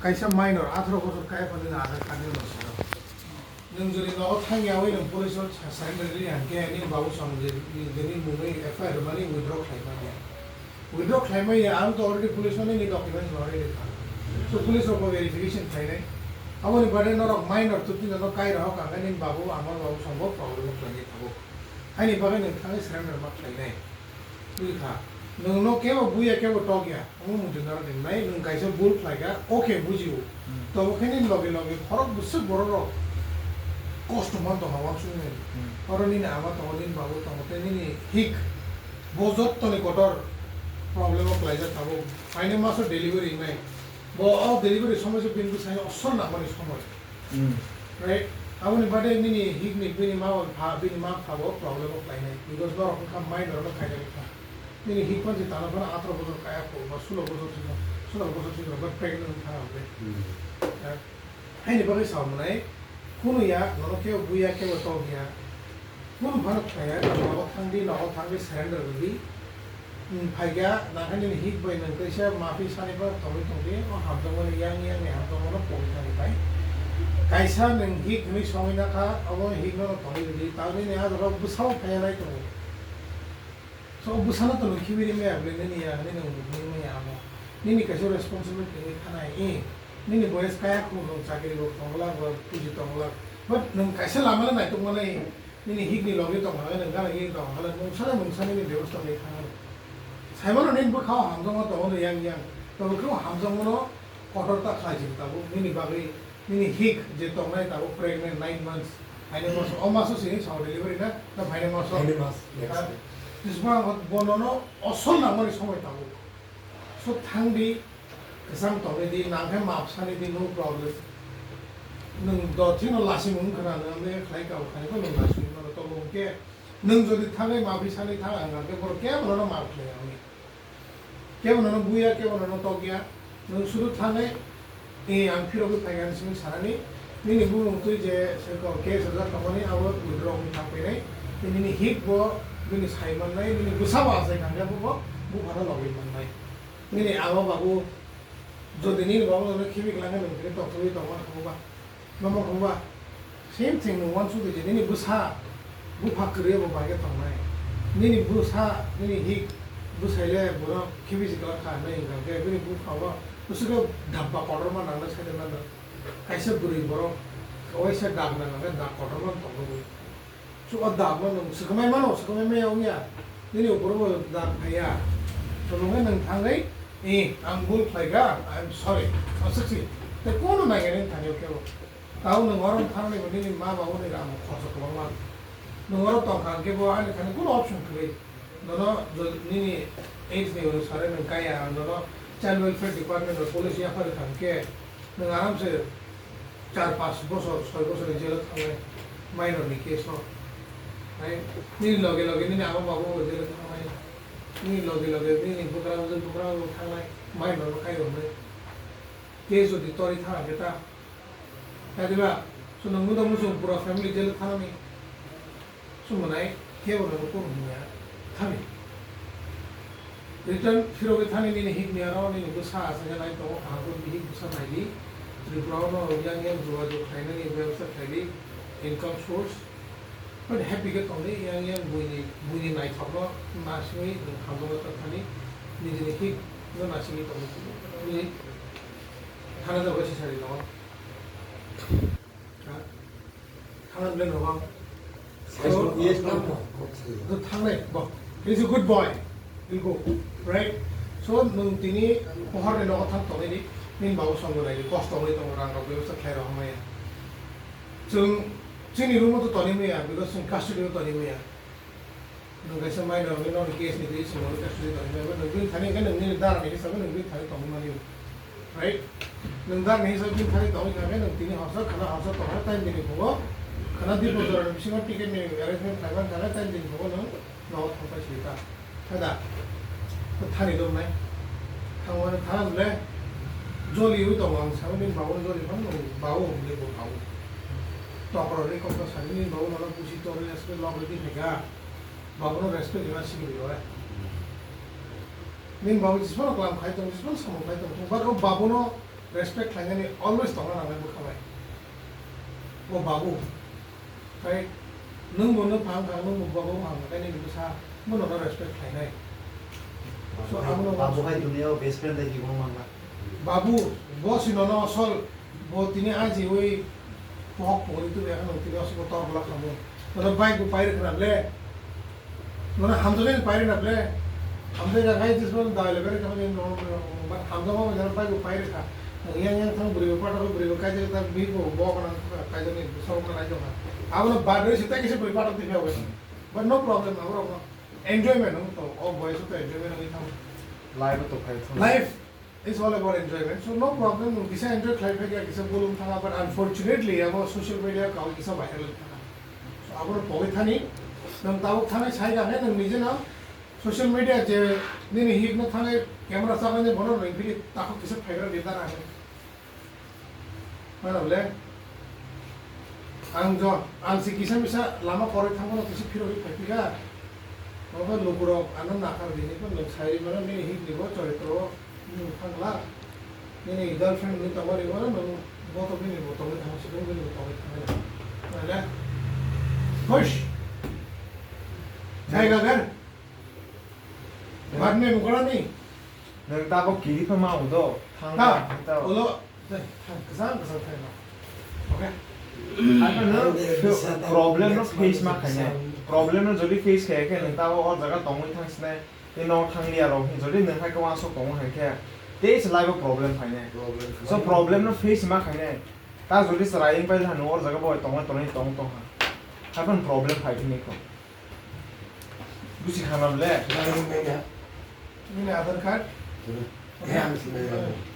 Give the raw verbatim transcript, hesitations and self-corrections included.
Kaisa minor, atharo bosor kaya phano nini Aadhaar card ni no sino. Nwng jodi nogo thang yawi nwng police o sa-, surrender ri hwnkhe nini babu song je, je nini mungwi F I R rwmani withdraw khlai manya. Withdraw khlai manya, ang to already police o nini documents already rikha. So police rok bo verification khlainai. Aboni bade norok minor twtwi nono kai rohok hwnkhe nini babu ama babu song bo problem o khlainai tabuk. Haini bagwi nwng thangwi surrender ma khlainai. Bwkha, nwngno kebo buya, kebo tokya, omo muchungno ringnai, nwng kaisa bul khlaikha, okay, bujio. Hmm. Tobo khe nini loge loge khorok bwswk bororok kosto man tongkha uansuknai. Hmm. Oro nini ama tongo, nini babu tongo, tei nini hik, bo jottoni kotor problem o klaijak tabuk. Phainai maso delivery wngnai. Bo o delivery somoi se bini bwsai osol nangmani somoi. Hmm. Right? Aboni bade nini hik ni bini ma pha, bini ma pha bo problem o khlainai. Because norok wngkha minor no khaijak kha. Nini hik pansi tano phano atro bojor kaya kho, ba sulo bojor sino, sulo bojor sino, but pregnant wngkha hwnwi. Hmm. Ha? Haini bagwi sa mwnai, kunu ya, nono kebo buya, kebo tokya. Kunu phano khlaiya, nogo thangdi, nogo thangdi, surrender rwdi. Hmm, phaikha, nangkhe nini hik bai nwng kaisa mapi sani phano tongwi tongdi, o hamjakmani yang yang ni hamjakmano pogwi thangwi pai. Kaisa nwng hik hwnwi songwi nakha, obo hik no tongwi rwdi, tamo nini ah jaga bwsao phaiya nai tongo. So, bwsano to nung khibi rimaya bwle nini ya, nini ungkukni maya amo. Nini kaisa responsibility wngwi thanai, eh, nini boyes kaya khum nung chakri bo tongla, bo puji tongla. But nung kaisa lama le naitok manai, nini hik ni logi tong hale, nung gana hik tong hale, nung sana nung sana nini bebosta wngwi thangano. Saimano nini bwkhao hamjakma tongo no yang yang. To bwkhao hamjakmano kotor ta khlai jing tabuk, nini bagwi, nini hik je tongnai tabuk pregnant nine months. Haino maso, o maso sini sao delivery na, na phaino maso? Phaino mas, next. Ha? Tisbo ang bonono osol nangmani somoi tabuk. So thangdi, kwchang tongwi di, nangkhe map sani di, no problem. Nwng dothino lasing wng khna, nwng le khlai kabo khainai kho nwng lasing mano, tobo hwnkhe nwng jodi thangwi mapi sani thang ang khe borok kebono no map khlai ya hwnwi. Kebo nono buya, kebo nono tokya. Nwng sudu thangwi, eh, ang phirogwi phaikha hinwi sanani. Nini bumung twi je se ko case rwjak tongmani abo withdraw wngwi thang phainai. Tei nini hik bo bini sai mannai, nini bwsa bo achai thangkhe bo bo buphano logwi mannai. Nini ama babu, jodi nini babu nono khibi glangkhe nwng tini tongthokgwi tongma thangma. Nomo wngba, same thing nwng uansuk di je, nini bwsa bupha kwrwi bo bai khe tongnai. Nini bwsa, nini hik bwsai le bono khibi si klar kha hinwi hwnkha khe, bini bupha o bwswk khe dabba kotorma nangnai sai de mano. Kaisa bwrwi borok waisa dag nang khe dag kotorma tongwi. So, o dag no nwng swkangmai mano, swkangmai maya wngya. Nini upor bo dag phaiya. So, nwng khe nwng thangwi, "Eh, ang bul khlaikha, I am sorry." Aswk si. Tei kono naiya nini thani o kebo. Tao nwng oro thangnai bo nini ma babu ni rang khoroksa kwbangma. Nwng oro tongkha hwnkhe bo ani thani kono option kwrwi. Nono jo-, nini age ni onusare nwng kaya, nono child welfare department o police yaphar kha hwnkhe nwng aram se char panch bosor, soi bosor ni jail o thangnai, minor ni case o. Hai, nini loge loge nini ama babu bo jail o thangnai, nini loge loge nini bwkra bwswk bwkra bo thangnai, minor no khai romnai. Case jodi tori thana khe ta, ta diba, chwng nwng muda muchung pura family jail o thangnani. Sumonai kebo no kok hwnwi thani. Return phirogwi thani nini hik ni aro nini bwsa aswk nai tongo, kaham khe bihik bwsa naidi. Tripura o no yang yang jogajog khlainani bebostha khlaidi, income source. But happy khe tongdi, yang yang buini, buini naithokno nasingwi nwng hamjakma thani nijini hik no nasingwi tongdi. Bini thana jagwi sisari tongo. Ha? Thangna belai nogo. Yes, no, yes, no, no. Thangnai, bo. He is a good boy. He'll go. Right? So, nwng tini pohor ni nogo thang tongnai di, nini babu song bo nai di, kosto wngwi tongo, rang rok bebostha khlai rok hamya. Chwng, chini room o to toni maya, because chwng custody o toni maya. Nwng kaisa minor hwnwi nono case ni twi chwng nono custody tongwi mano, nwng bini thani hwnkhe nwng nini dara ni hisabe nwng bini thani tongwi mani, right? Nwng dara ni hisabe bini thani tongwi kha khe nwng tini horsa khwna horsa tongkha time bini phugo khwna Diphu jora ni bisingo ticket ni arrangement khlai man kha khe time bini phugo nwng nogo thangpai sidi ta, khe da? Thani dong nai thangmani thang le joli wi tongo ang sao nini babu joli phano nwng babu hwnwi bo babu tokro ri kok ta sani nini babu nono busi torwi aswk log rwdi phaikha. Babono respect rwna sigi rw, eh. Nini babu jismano kalam khai tongo, jismano samung khai tongo, but o babono Respect khlainani always tongna nangnai bwkha bai. O babu. Tei nwng bo nwng phang kha, nwng bo babu phang kha, kainwi bwsa bono no respect khlainai. So, abono babu hai duniya o best friend dai kibong mangla. Babu, bo si nono asol, bo tini aji ui pohok pohori tu ya, nwng tini asol bo tor bola khamu. Nono bike bo pairi khna ble. Nono hamjaknai pairi na ble. Hamjak ya kai jis bo dai le bere khamani nono, but hamjakma bo jana bike bo pairi kha. Yang yang thang bwrwi bo pathak bwrwi bo kaijak ta bi bo bo kana kaijak ni bwsa bo kana kaijak na. Abono bad rwi sita kisa bwrwi pathak tiphia bai. But no problem, abo rok no enjoyment no to, o boys to enjoyment no thang. Life to khai thang. Life is all about enjoyment. So no problem, nwng kisa enjoy khlai phai kha, kisa bolong thanga, but unfortunately abo social media kau kisa viral thanga. So abo no pogwi thani, nwng tabuk thani sai kha, nwng nije no social media je nini hik no thani camera chaknai bono rwng phili takhuk kisa phaigra bidar ane. Mana bole? Ang jo, ang si kisa misa lama koroi thangmano kisa phirogwi phai phika. Obo lukurok ano nakar bini ko nwng sai mano nini hik ni bo choritro nwng thangla. Nini girlfriend ni tongmani mano nwng boto bini bo tongwi thang si bini bo tongwi thang. Mana? Khush. Jai gagan. Bad me mukora ni. Nwng tabok kiri pha ma udo. Thang ta, ta. Ulo. Tei, thang, kwchang, kwchang thang no. Okay? Ano no problem no face ma khainai. Problem no jodi face khaya khe nwng tabok o jaga tongwi thang sinai. Tei no thang liya rok. Jodi nwng hai kwma sok tongwi hai khe. Tei se life o problem phainai. Problem. So problem no face ma khainai. Ta jodi chwrai wng pai le hano o jaga bo tongwi tongwi tong tong ha. Haphano problem phai phini kho. Busi khana ble. Nini Aadhaar card? Hmm. Okay.